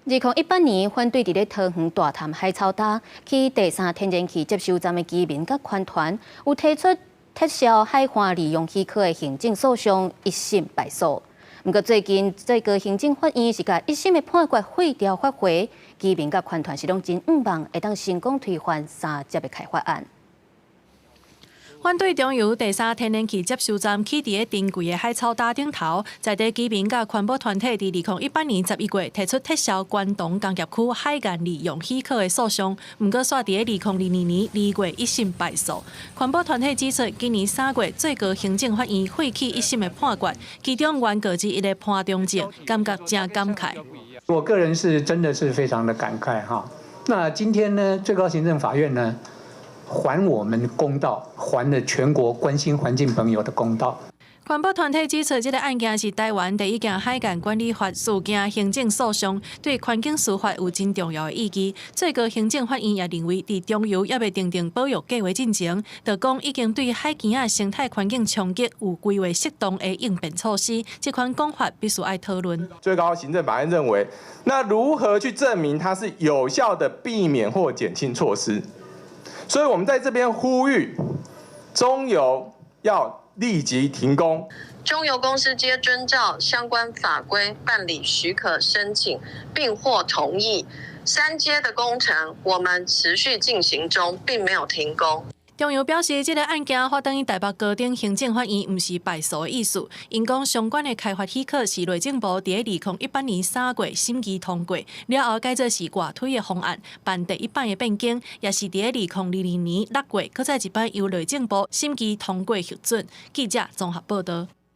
2018年，反對佇咧桃園大潭海草礁起第三天然氣接收站的居民佮環團，有提出撤銷海岸利用許可的行政訴訟，一審敗訴。毋過最近最高行政法院是共一審的判決廢掉發回，居民佮環團是攏真向望會當成功推翻三接的開發案。反對中油第三天然氣接收站起佇咧珍貴的海草礁頂頭，在地居民佮環保團體佇2018年11月提出撤銷關東工業區海岸利用許可的訴訟，毋過煞佇咧2022年2月一審敗訴。環保團體指出，今年3月最高行政法院廢棄一審的判決，其中原告之一的潘忠政感覺誠感慨。我個人是真的是非常的感慨哈。那今天呢，最高行政法院呢，還我們公道，還了全國關心環境朋友的公道。環保團體指出，這个案件是台灣第一件海岸管理法事件行政訴訟，對環境司法有真重要的意義。最高行政法院也認為，佇中油猶未訂定保育計畫進前，就講已經對海墘仔生態環境衝擊有規劃適當的應變措施，這款講法必須愛討論。最高行政法院認為，那如何去證明它是有效的避免或減輕措施？所以，我們在這邊呼籲中油要立即停工。中油公司皆遵照相關法規辦理許可申請，並獲同意。三接的工程我們持續進行中，並沒有停工。中油表示，這个案件發轉去台北高等行政法院，毋是敗訴的意思。𪜶講相關的開發許可是內政部佇2018年3月審議通過，了後改做是外推的方案，辦第一擺的變更，也是佇2022年6月，閣再一擺由內政部審議通過核准。記者綜合報導。